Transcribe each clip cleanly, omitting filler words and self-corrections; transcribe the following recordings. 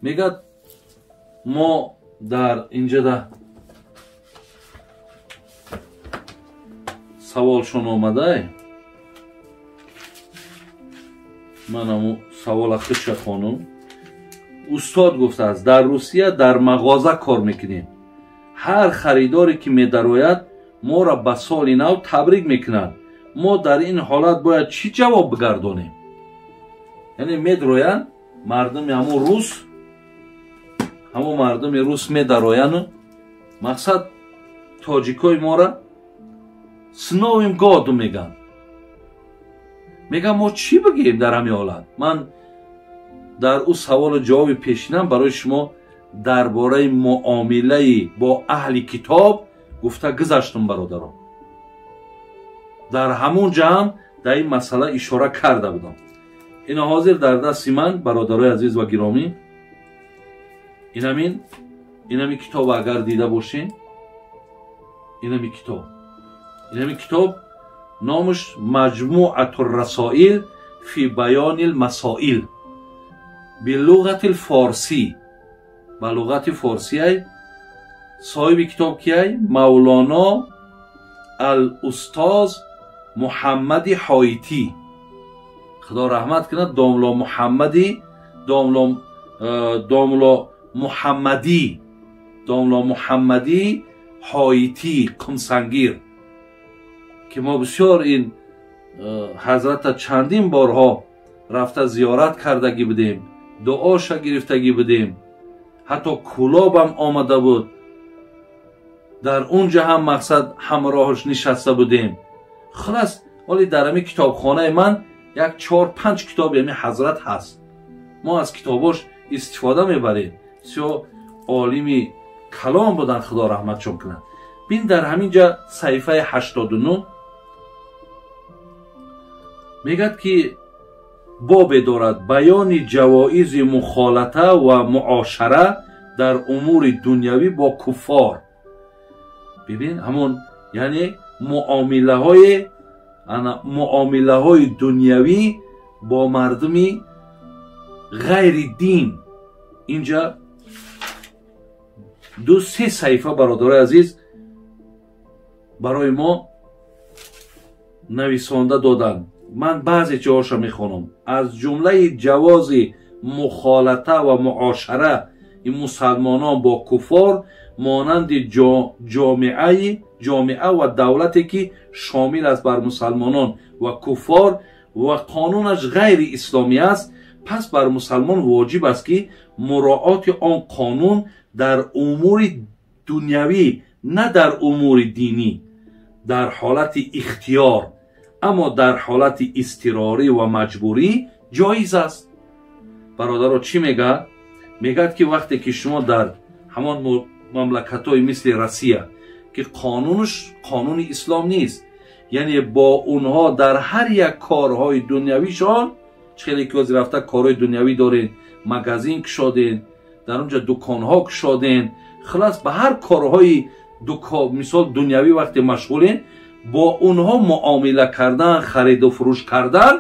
Мегӯяд, мо дар инҷода саволшон омадай. Ман ҳамун савола худша хонум. Устод гуфтааст, дар Русия дар мағоза кор мекунем. Ҳар харидоре ки медарояд, моро ба соли нав табрик мекунад. Мо дар ин ҳолат бояд чӣ ҷавоб бигардонем? Яъне медароянд мардуми ҳамун рус, ҳамун мардуми рус медарояну мақсад тоҷикои мора с Новым годом мегӯянд. Мегӯям, мо чӣ бигӯем дар ҳамин ҳолат? Ман дар ӯ саволу ҷавоби пешинам барои шумо дар бораи муомилаи бо аҳли китоб гуфта гузаштум, бародарон. Дар ҳамун ҷа ҳам дар ин масъала ишора карда будам. Ина ҳозир дар дасти ман, бародарои азиз ва гиромӣ, инами китоб агар дида бошед, инами китоб, инами китоб номаш Маҷмуату расоил фи баёни лмасоил билуғати лфорсӣ, ба луғати форсиай. Соҳиби китоб кияй? Мавлоно ал-устоз Муҳаммади Ҳоитӣ, Худо раҳмат кунад, домло Муҳаммади, домло Муҳаммадӣ, домло Муҳаммадӣ Ҳоитӣ Қумсангир, ки мо бисёр ин ҳазрата чандин борҳо рафта зиёрат кардагӣ будем, дуоша гирифтагӣ будем. Ҳатто Кӯлобам омада буд, дар он ҷа ҳам мақсад ҳамроҳаш нишаста будем. Хулас, ҳоли дар ҳамин китобхонаи ман як 4-5 китоби ҳамин ҳазрат ҳаст. Мо аз китобош истифода мебарем. Бисёр олими калом буданд, Худо раҳматшон кунад. Бин, дар ҳамин ҷа саҳифаи 89 мегӯяд, ки бобе дорад баёни ҷавоизи мухолата ва муошара дар умури дунявӣ бо куффор. Бибин, ҳамон яъне муомилаҳои дунявӣ бо мардуми ғайри дин. Инҷа 2-3 саҳифа, бародарои азиз, барои мо нависонда доданд. Ман баъзе ҷоҳоша мехонам. Аз ҷумлаи ҷавози мухолата ва муошара мусалмонон бо куффор монанди ҷомеа ва давлате ки шомил аст бар мусалмонон ва куффор ва қонунаш ғайри исломӣ аст, пас бар мусалмон воҷиб аст, ки муроати он қонун дар умури дунявӣ, на дар умури динӣ, дар ҳолати ихтиёр, аммо дар ҳолати изтирорӣ ва маҷбурӣ ҷоиз аст. Бародаро, чӣ мегӯяд? Мегӯяд, ки вақте ки шумо дар ҳамон мамлакатҳои мисли Россия, ки қонунаш қонуни ислом нест, яъне бо онҳо дар ҳар як корҳои дунявишон, хеле ки ҳозир рафта корҳои дунявӣ дорен, магазин кушоден, дар онҷа дуконҳо кушоден, хулас ба ҳар корҳои мисол дунявӣ вақте машғулен, бо онҳо муомила кардан, хариду фурӯш кардан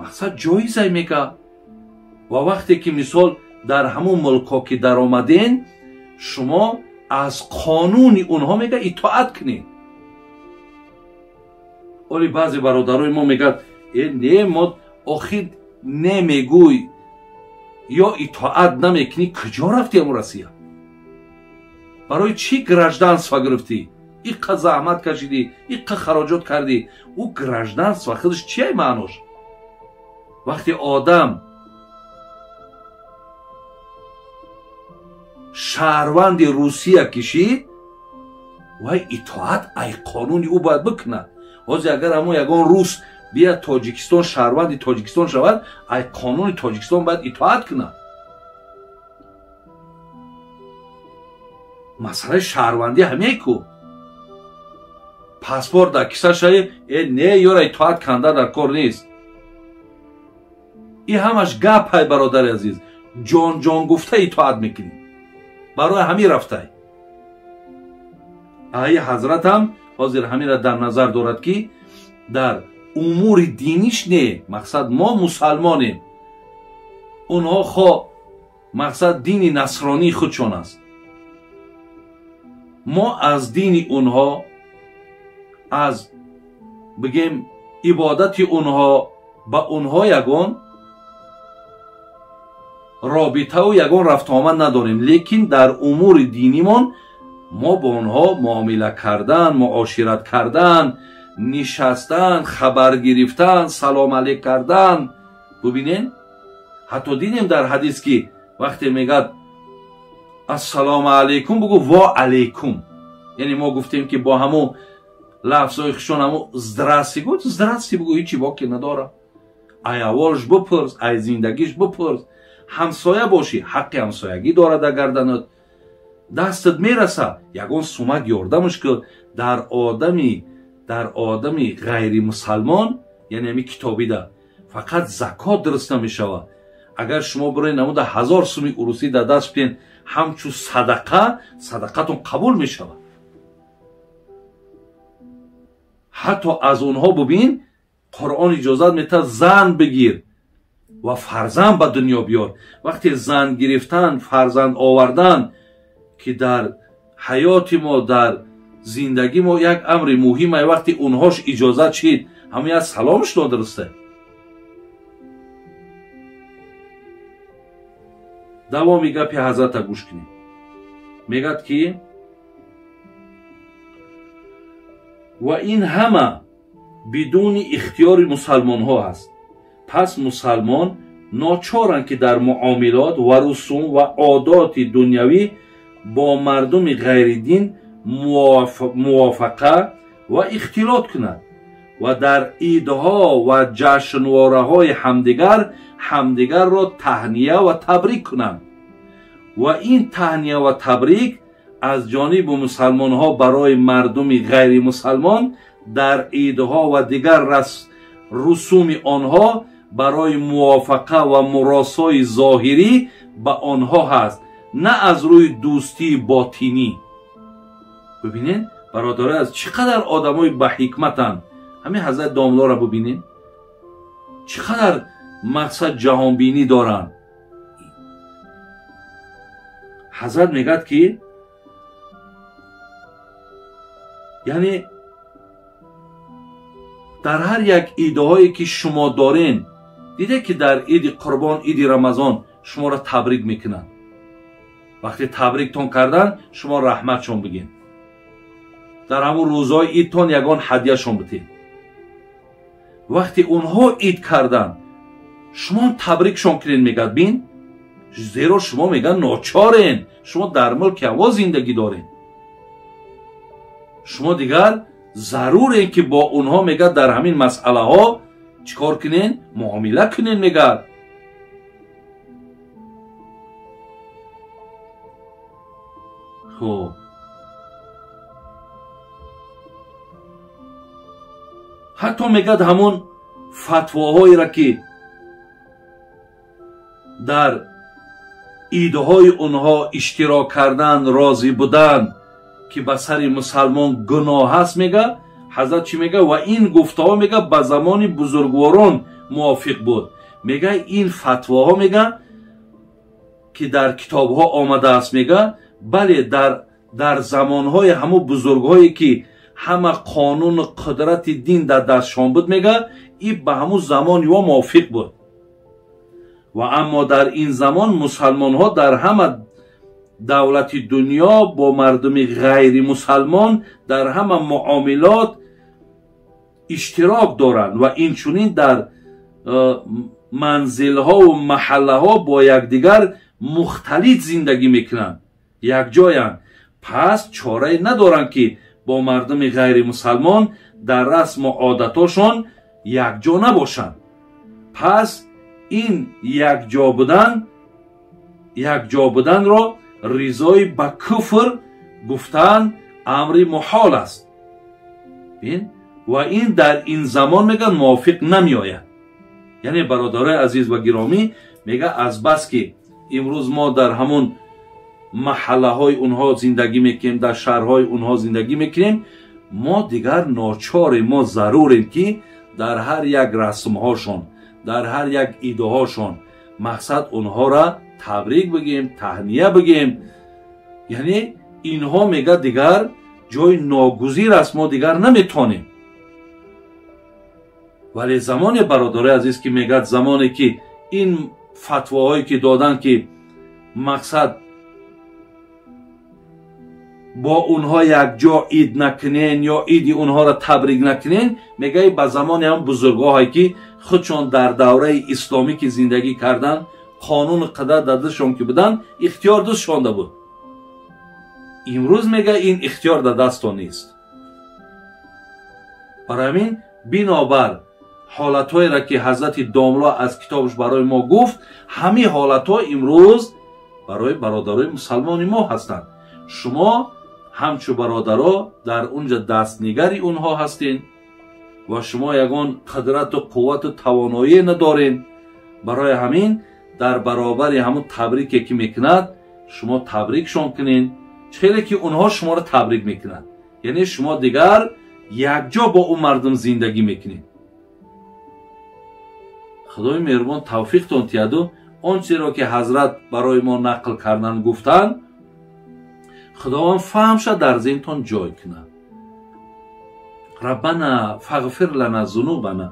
мақсад ҷоизай мегӯяд. Ва вақте ки мисол дар ҳамон мулкҳо ки даромаден, шумо аз қонуни онҳо мега итоат кунед. Оли баъзе бародарои мо мегӯяд, э не, мо охир не мегӯй ё итоат намекунӣ, куҷо рафтӣ ҳамун Россия? Барои чӣ гражданство гирифтӣ? Иққа заҳмат кашидӣ, иққа хароҷот кардӣ. Ӯ гражданство худаш чия маънош? Вақте одам шаҳрванди Русия кишид, вай итоат ай қонуни ӯ бояд бикунад. Ҳозир агар ҳамон ягон рус бияд Тоҷикистон, шаҳрванди Тоҷикистон шавад, ай қонуни Тоҷикистон бояд итоат кунад. Масъалаи шаҳрвандӣ ҳамее ку. Паспорт дар киса шаи, э не, ёра итоат канда дар кор нест. Ин ҳамаш гапай, бародари азиз, ҷон-ҷон гуфта итоат мекунӣ. Барои ҳамин рафтай. Аи ҳазратам ҳозир ҳаминро дар назар дорад, ки дар умури диниш не, мақсад мо мусалмонем, онҳо хо мақсад дини насронии худшон аст. Мо аз дини онҳо, аз бигем ибодати онҳо ба онҳо ягон робитаву ягон рафтуомад надорем, лекин дар умури динимон мо бо онҳо муомила кардан, муошират кардан, нишастан, хабар гирифтан, салом алейк кардан. Бубинен, ҳатто дидем дар ҳадис ки вақте мегӯяд ассалому алейкум, бугӯ ва алейкум. Яъне мо гуфтем ки бо ҳамун лафзҳои хушон ҳамун здрасти гуфт, здрасти бугӯ, ҳичи боке надора. Ай аввалш бипурс, ай зиндагиш бипурс. Ҳамсоя бошӣ, ҳаққи ҳамсоягӣ дорад дар гарданат, дастат мераса, ягон сумак ёрдамаш кун. Дар одами ғайримусалмон, яъне ҳами китобида фақат закот дуруст намешавад. Агар шумо бирои намуда 1000 суми урусӣ дар даст битен, ҳамчун садақа, садақатон қабул мешавад. Ҳатто аз онҳо бубин, Қуръон иҷозат метаҳад зан бигир ва фарзанд ба дунё биёр. Вақте зан гирифтан, фарзанд овардан, ки дар ҳаёти мо, дар зиндагӣ мо як амри муҳим, вақте онҳош иҷозат шид, ҳамин як саломш нодурусте. Давоми гапи ҳазрата гӯш кунем. Мегӯяд ки ва ин ҳама бидуни ихтиёри мусалмонҳо аст. Пас мусалмон ночоранд ки дар муомилот ва русум ва одоти дунявӣ бо мардуми ғайридин мувофақа ва ихтилот кунад ва дар идҳо ва ҷашнвораҳои ҳамдигар ҳамдигарро таҳния ва табрик кунанд. Ва ин таҳния ва табрик аз ҷониби мусалмонҳо барои мардуми ғайримусалмон дар идҳо ва дигар русуми онҳо барои мувофақа ва муросои зоҳирӣ ба онҳо ҳаст, на аз рӯи дӯстии ботинӣ. Бибинед, бародарои аз чӣ қадар одамои ба ҳикматанд. Ҳамин ҳазрат домлоро бибинед, чӣ қадар мақсад ҷаҳонбинӣ доранд. Ҳазрат мегӯяд ки яъне дар ҳар як идҳое ки шумо дорен, диде ки дар иди Қурбон, иди Рамазон шуморо табрик мекунанд. Вақте табриктон кардан, шумо раҳматшон бигин. Дар ҳамун рӯзҳои идтон ягон ҳадияшон битед. Вақте онҳо ид кардан, шумо табрикшон кунед, мегӯяд бин, зеро шумо мегӯяд ночорен, шумо дар мулки ҳаво зиндагӣ доред. Шумо дигар зарурен ки бо онҳо мегӯяд дар ҳамин масъалаҳо чӣ кор кунен, муомила кунен, мегӯяд. Хуб, ҳатто мегӯяд ҳамон фатвоҳоеро ки дар идҳои онҳо иштирок кардан, розӣ будан, ки ба сари мусалмон гуноҳ аст, мега ҳазрат чӣ мега? Ва ин гуфтаҳо мега ба замони бузургворон мувофиқ буд. Мега ин фатвоҳо мега ки дар китобҳо омадааст, мега бале дар замонҳои ҳамун бузургҳое ки ҳама қонуну қудрати дин дар дастшон буд, мега и ба ҳамун замон ё мувофиқ буд. Ва аммо дар ин замон мусалмонҳо дар ҳама давлати дунё бо мардуми ғайримусалмон дар ҳама муомилот иштирок доранд ва инчунин дар манзилҳову маҳаллаҳо бо якдигар мухталит зиндагӣ мекунанд, якҷоянд. Пас чорае надоранд ки бо мардуми ғайримусалмон дар расму одатошон якҷо набошанд. Пас ин якҷо буданро ризои ба куфр гуфтан амри муҳол аст. Ва ин дар ин замон мегӯяд мувофиқ намеояд. Яъне бародарои азиз ва гиромӣ, мегӯяд азбаски имрӯз мо дар ҳамон маҳаллаҳои онҳо зиндагӣ мекунем, дар шаҳрҳои онҳо зиндагӣ мекунем, мо дигар ночорем, мо зарурем ки Дар ҳар як расмҳошон, дар ҳар як идҳошон мақсад онҳоро табрик бигем, таҳния бигем. Яъне инҳо мега дигар ҷои ногузир аст, мо дигар наметонем. Вале замоне, бародарои азиз, ки мегӯяд замоне ки ин фатвоҳое ки доданд, ки мақсад бо онҳо якҷо ид накунен ё иди онҳоро табрик накунен, мегаи ба замони ҳам бузургоҳое ки худшон дар давраи исломӣ ки зиндагӣ карданд, қонуну қадар дар дастшон ки буданд, ихтиёр дастшонда буд. Имрӯз мега ин ихтиёр дар дастон нест. Барои ҳамин бинобар ҳолатҳоеро ки ҳазрати домло аз китобаш барои мо гуфт, ҳамин ҳолатҳо имрӯз барои бародарои мусалмони мо ҳастанд. Шумо ҳамчу бародаро дар унҷа дастнигари онҳо ҳастен ва шумо ягон қудрату қуввату тавоноие надорен. Барои ҳамин дар баробари ҳамун табрике ки мекунад, шумо табрикшон кунен, хеле ки онҳо шуморо табрик мекунанд. Яъне шумо дигар якҷо бо ӯ мардум зиндагӣ мекунед. Худои меҳрубон тавфиқтон тиҳаду он чизеро ки ҳазрат барои мо нақл кардан гуфтанд, Худованд фаҳмша дар зеҳнтон ҷой кунад. Раббана фағфир лана зунубана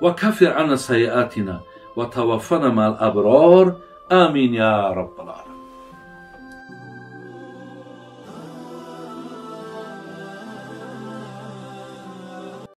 ва каффир анна сайиатина ва таваффана маал аброр. Амин я раббал аламин.